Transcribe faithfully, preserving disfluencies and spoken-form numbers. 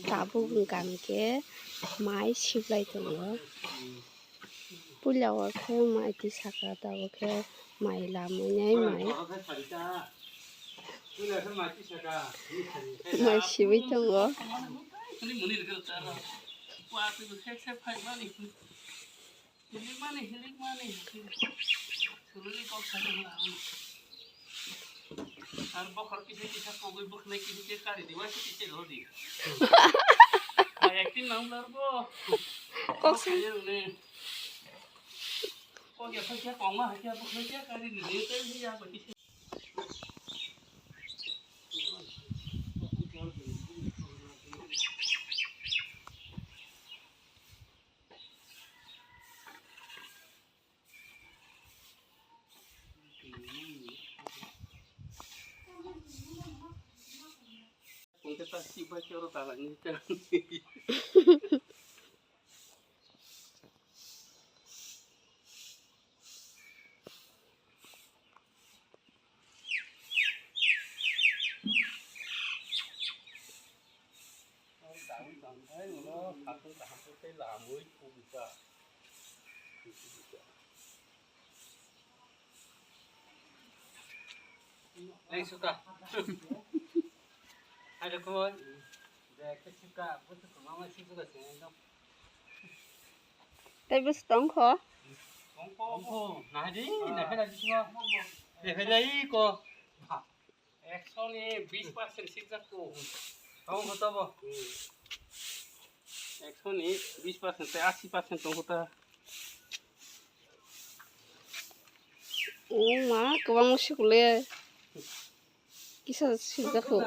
Tabuk wngkha hwnkhe mai siblai tongo. Puila o khe mai tisaka, tabuk khe mai lamwi nai mai. Mai siwi tongo. Hilikmani, hilikmani. Sululi kok sakhe hwnla ang. Ar bokhor kisa kisa pogwi bwkhnai kisa kisa kari di, waisa kisa rw di. Hai acting nang lar bo. Kok sa- Kaya ne. Kok ya kok ya kok ma hai ya bwkhnai kisa kari di, ni tai ya ba kisa. Lei suta. Hai, rokho. Tei bwswk tongkho? Tongkho, tongkho. Nahadi, nakhai nahadi simo. Nakhai lai ko. Ekso ni bis percent sikjak ko. Tongkho tabo. Ekso ni bis percent tei asi percent tongkho ta. O ma, kwbangma sikle. Kisa sikjak ko.